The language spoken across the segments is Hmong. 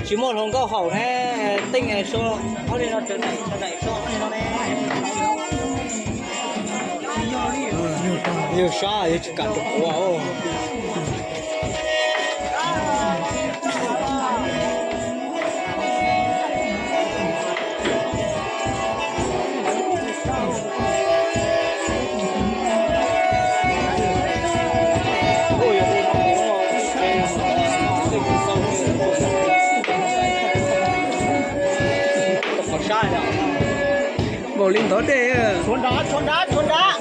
Tsis muaj hluas nkauj haum ne, teej so ob li no, sawv daim so ob li no ne. Yawg sab yawg tsis kam rau kuv. Npaum li ntawd dej. Tshuav nrad, tshuav nrad, tshuav nrad.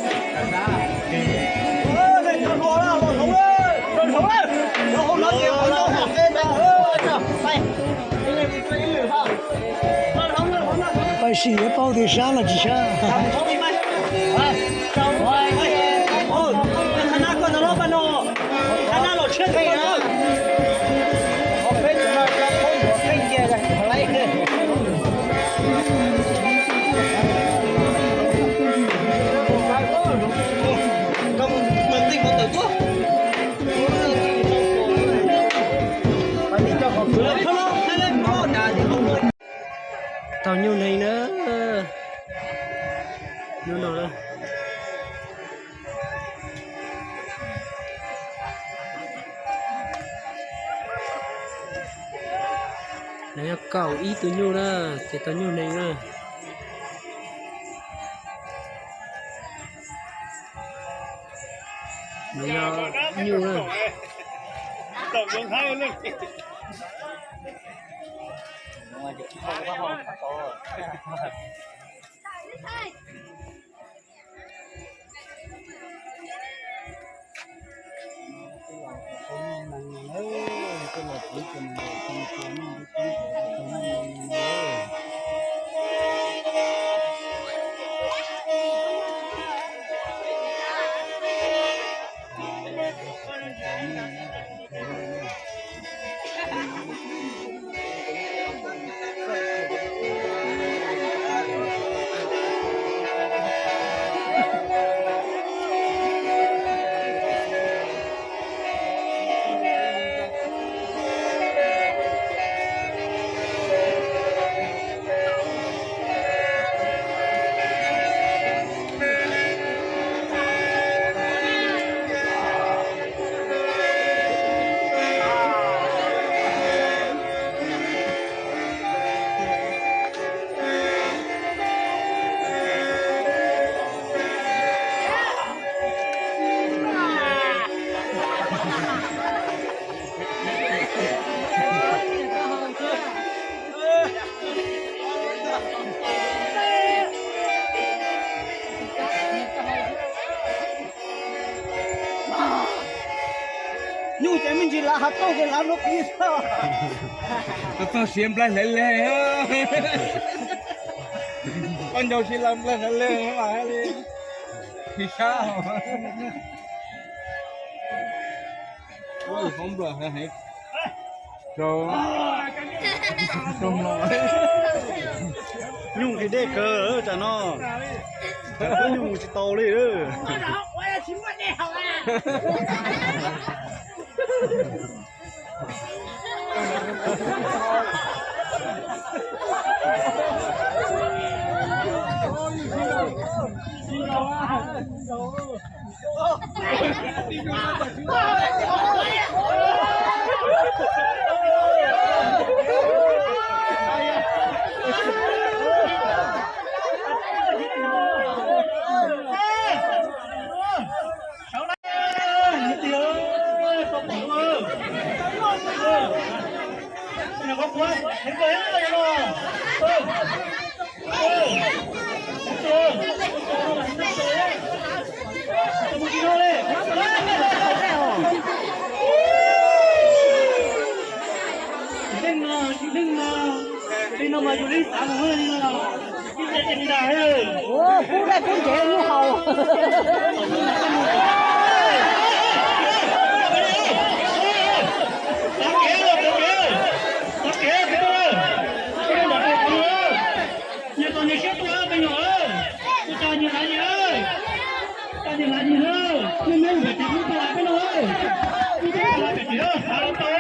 Pais sim yuav paub tias sab los tsis sab. Tau nyuj neeg na. Hnub no na, lawv yog kaum ib tug nyuj na, ces tau nyuj neeg na. Nws yog nyuj na. Nyuj ces me ntsis lav hav tauj ces lav lub qis. Koj txog siav nplaig hlais leeg. Koj ncaus siav lav nplaig hlais leeg mas li. Phis sab. Ua hauv nplaig heev. Nyuj nqhis dej kawg tsam no. Nyuj mus tsis tau li. Leej no, leej no, leej no mas yus leej xav mus li no. Ua kub daj kub ntsev nyuj haus. Nyias tos nyias siab tuaj peb nyuag, ua cas nyias lav nyias, ua cas nyias lav nyias, nej muab lub pem tim ub tuaj lav peb no, ub tuaj lav pem tim no, xav los tau.